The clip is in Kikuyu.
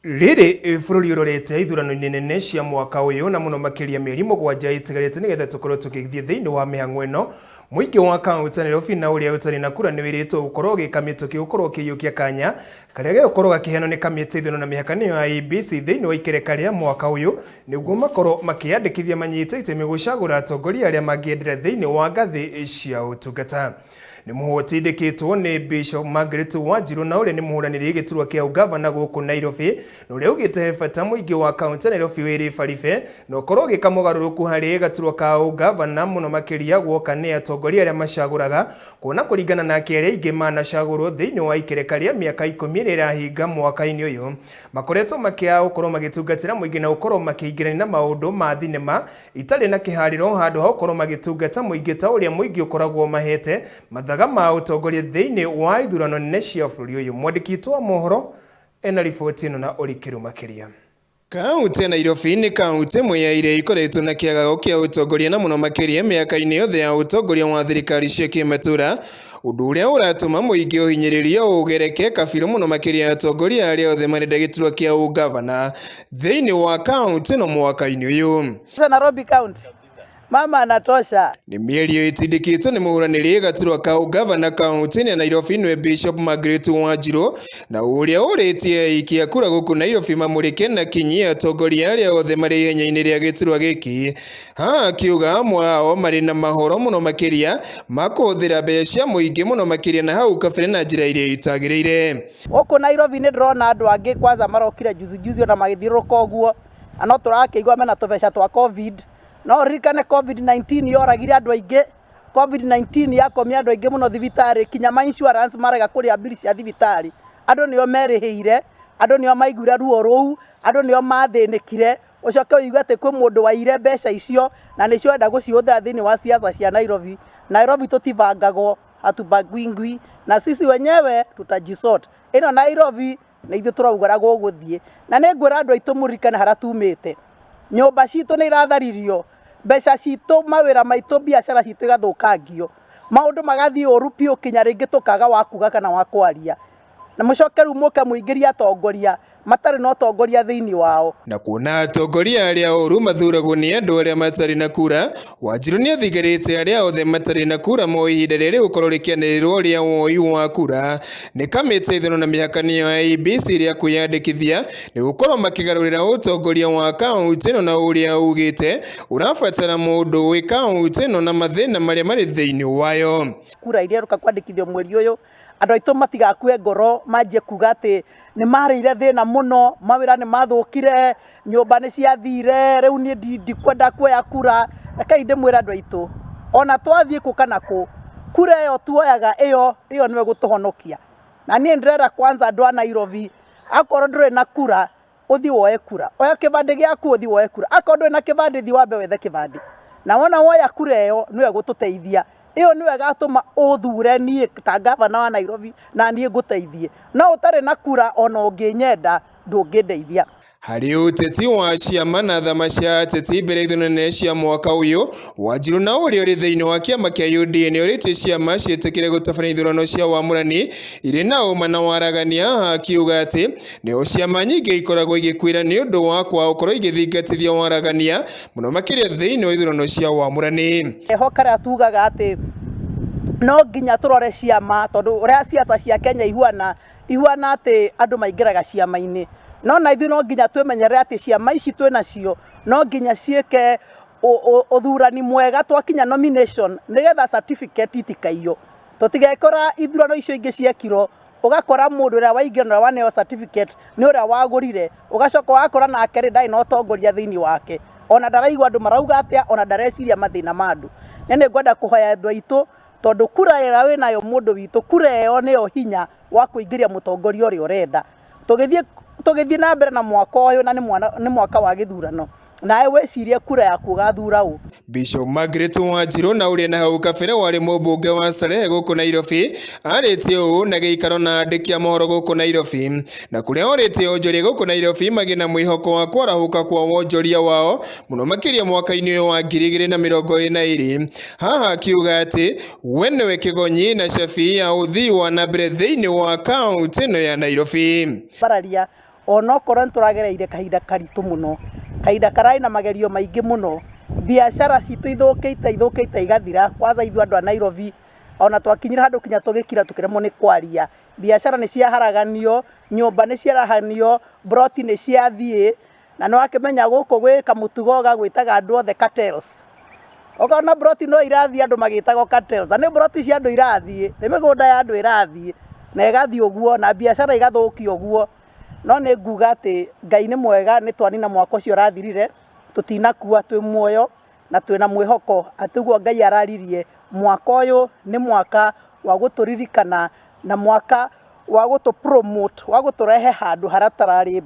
Rĩrĩ bũrũri ũrorete ithurano-inĩ nene cia mwaka ũyũ na mũno makĩria mĩeri 7 ĩtigarĩte nĩgetha tũkorwo tũgĩthiĩ thĩinĩ wa mĩhang'o ĩno, mũingĩ wa kaũntĩ ya Nairobi na ũrĩa ũtarĩ na kura nĩwĩrĩtwo gũkorwo ũgĩka mĩtũkĩ gũkorwo ũkĩiyũkia kanya karĩa gegũkorwo gakĩheanwo nĩ kamĩtĩ ithurano na mĩhaka nĩyo IEBC thĩinĩ wa ikereka rĩa mwaka ũyũ nĩguo makorwo makĩyandĩkithia manyite itemi gũcagũra atongoria arĩa mangĩendera thĩinĩ wa ngathĩ cia ũtungata. Nĩ mũhwo ũtindĩkĩtwo nĩ Bishop Margaret Wanjiru na ũrĩa nĩ mũhũranĩri gĩturwa kĩa ũgavana gũkũ Nairobi na ũrĩa augĩte he bata mũingĩ wa kaũntĩ ya Nairobi wĩribaribe na ũkorwo ũgĩka mogarũrũku harĩ gaturwa ka ũgavana mũno makĩria guoka nĩ atongoria arĩa macagũraga kuona kũringana nake arĩa aingĩ manacagũrwo thĩinĩ wa ikereka rĩa mĩaka 10 ĩrĩa ĩrahinga mwaka-inĩ ũyũ makoretwo makĩaga gũkorwo magĩtungatĩra mũingĩ na gũkorwo makĩingĩrania na maũndũ ma thinema itarĩ na kĩharĩro handũ ha gũkorwo magĩtungata mũingĩ ta ũrĩa mũingĩ ũkoragwo mahete mathaga ma ũtongoria thĩinĩ wa ithurano nene cia bũrũri ũyũ. Mwandĩki witũ wa mohoro ena riboti ĩno na ũrikĩru makĩria. Kaũntĩ ya Nairobi nĩ kaũntĩ ĩmwe ya iria ikoretwo na kĩagago kĩa ũtongoria na mũno makĩria mĩaka-inĩ yothe ya ũtongoria wa thirikari cia kĩmatũra, ũndũ ũrĩa ũratũma mũingĩ ũhinyĩrĩrio ũgereke kabirũ mũno makĩria atongoria arĩa othe marenda gĩturwa kĩa ũgavana thĩinĩ wa kaũntĩ ĩno mwaka-inĩ ũyũ. Nairobi County. Mama anatosha. Nĩ mĩario ĩtindĩkĩtwo nĩ mũhũranĩri gaturwa ka ũgavana kaũntĩ-inĩ ya Nairobi nĩwe Bishop Margaret Wanjiru na ũrĩa ũrĩtie aikia kura gũkũ Nairobi mamũrĩke na kinyi atongoria arĩa othe marĩ ihenya-inĩ rĩa gĩturwa gĩkĩ. Haha akiuga amwe ao marĩ na mahoro mũno makĩria ma kũhũthĩra mbeca cia mũingĩ mũno makĩria na hau kabere na njĩra iria itagĩrĩire. Gũkũ Nairobi nĩ ndĩrona andũ angĩ kwanza marokire juzi juzi ona magĩthiũrũrũka ũguo na no tũrakĩigua mena tũbeca twa Covid. No ũririkane Covid-19 yoragire andũ aingĩ, Covid-19 yakomia andũ aingĩ mũno thibitarĩ, kinya ma insurance marega kũrĩha mbiri cia thibitarĩ. Andũ nĩo merĩhĩire, andũ nĩo maiguire ruo rũu, andũ nĩo mathĩnĩkire, ũcoke ũigue atĩ kwĩ mũndũ waiyire mbeca icio na nĩcio arenda gũcihũthĩra thĩinĩ wa siasa cia Nairobi. Nairobi tũtibangagwo, hatubangwingwi na sisi wenyewe tutajisort. Ĩno Nairobi nĩ ithuĩ tũrauga ũrĩa gũgũthiĩ. Na nĩ ngwĩra andũ aitũ mũririkane harĩa tumĩte. Nyũmba citũ nĩ iratharirio, mbeca citũ, mawĩra maitũ, biacara citũ igathũkangio. Maũndũ magathiĩ ũru biũ kinya rĩngĩ tũkaga wa kuga kana wa kwaria. Na mũcoke rĩu mũke mũingĩrie atongoria matarĩ na ũtongoria thĩinĩ wao. Na kuona atongoria arĩa oru mathuragwo nĩ andũ arĩa matarĩ na kura, Wanjiru nĩ athigarĩte arĩa othe matarĩ na kura moe ihinda rĩrĩ gũkorwo rĩkĩanĩrĩrwo rĩa woi wa kura nĩ kamĩtĩ ithurano na mĩhaka nĩyo IEBC rĩa kwĩyandĩkithia nĩ gũkorwo makĩgarũrĩra ũtongoria wa kaũntĩ ĩno na ũrĩa augĩte ũrabatara mũndũ wĩ kaũntĩ ĩno na mathĩna marĩa marĩ thĩinĩ wayo. Kura iria iroka kwandĩkithio mweri ũyũ, andũ aitũ matigakue ngoro manjie kuga atĩ nĩ marĩire thĩna mũno, mawĩra nĩ mathũkire, nyũmba nĩ ciathire, rĩu niĩ ndikwenda kuoya kura. Rekei ndĩmwĩre andũ aitũ, ona twathiĩ kũ kana kũ, kura ĩyo tuoyaga ĩyo, ĩyo nĩyo ĩgũtũhonokia. Na niĩ ndĩrera kwanza andũ a Nairobi, akorwo ndũrĩ na kura, ũthiĩ woe kura. Oya kĩbandĩ gĩaku ũthiĩ woe kura. Akorwo ndũrĩ na kĩbandĩ thiĩ wambe wethe kĩbandĩ. Na wona woya kura ĩyo nĩyo ĩgũtũteithia. Ĩyo nĩyo ĩgatũma ũthure niĩ ta ngavana wa Nairobi na niĩ ngũteithie. No ũtarĩ na kura ona ũngĩnyenda ndũngĩndeithia. Harĩ ũteti wa ciama na thama cia ateti mbere ithurano nene cia mwaka ũyũ, Wanjiru na ũrĩa ũrĩ thĩinĩ wa kĩama kĩa UDA nĩ orĩtie ciama ciĩtĩkĩre gũtabania ithurano cia wamũrani irĩ na ũma na waragania, akiuga atĩ nĩho ciama nyingĩ ikoragwo igĩkuĩra nĩ ũndũ wa kwaga gũkorwo igĩthingatithia waragania mũno makĩria thĩinĩ wa ithurano cia wamũrani. Eho karĩa tugaga atĩ no nginya tũrore ciama tondũ ũrĩa siasa cia Kenya ihuana ihuana atĩ andũ maingĩraga ciama-inĩ, no na ithuĩ no nginya twĩmenyerere atĩ ciama ici twĩ nacio no nginya ciĩke ũthurani mwega twakinya nomination nĩgetha certificate itikaiywo. Tũtigekora ithurano icio ingĩ ciekirwo ũgakora mũndũ ũrĩa waingĩra na ũrĩa waneo certificate nĩ ũrĩa wagũrire, ũgacoka ũgakora nake rĩ ndarĩ na ũtongoria thĩinĩ wake, ona ndaraigua andũ marauga atĩa, ona ndareciria mathĩna ma andũ. Niĩ nĩ ngwenda kũhoya andũ aitũ tondũ kura ĩrĩa wĩnayo mũndũ witũ, kura ĩyo nĩyo hinya wa kũingĩria mũtongoria ũrĩa ũrenda. Tũgĩthiĩ na mbere na mwaka ũyũ na nĩ mwaka wa gĩthurano, nawe wĩcirie kura yaku ũgathura ũ. Bishop Margaret Wanjiru na ũrĩa na hau kabere warĩ mũmbunge wa Starehe gũkũ Nairobi arĩtie ũũ na gĩikaro na andĩki a mohoro gũkũ Nairobi na kũrĩa orĩtie onjoria gũkũ Nairobi magĩe na mwĩhoko wa kwarahũka kwa wonjoria wao mũno makĩria mwaka-inĩ ũyũ wa 2022. Haha akiuga atĩ we nĩwe kĩgonyi na cabi ya ũthii wa na mbere thĩinĩ wa kaũntĩ ĩno ya Nairobi. Mbararia. Onokorwo nĩ tũragereire kahinda karitũ mũno, kahinda kararĩ na magerio maingĩ mũno, biacara citũ ithũkĩte ithũkĩte igathira, kwanza ithuĩ andũ a Nairobi, ona twakinyire handũ kinya tũgĩkira tũkĩremwo nĩ kwaria. Biacara nĩ ciaharaganio, nyũmba nĩ ciarahanio, broti nĩ ciathiĩ, na nĩ wakĩmenya gũkũ gwĩ kamũtugo ga gwĩtaga andũ othe cartels. Ũkona broti no irathiĩ andũ magĩtagwo cartels, na nĩ broti cia andũ irathiĩ, nĩ mĩgũnda ya andũ ĩrathiĩ, na ĩgathiĩ ũguo, na biacara igathũkio ũguo. No nĩ nguga atĩ Ngai nĩ mwega, nĩ twanina mwaka ũcio ũrathirire, tũtinakua, twĩ muoyo na twĩna mwĩhoko atĩ ũguo Ngai araririe mwaka ũyũ nĩ mwaka wa gũtũririkana na mwaka wa gũtũ promote, wa gũtũrehe handũ harĩa tũtararĩ.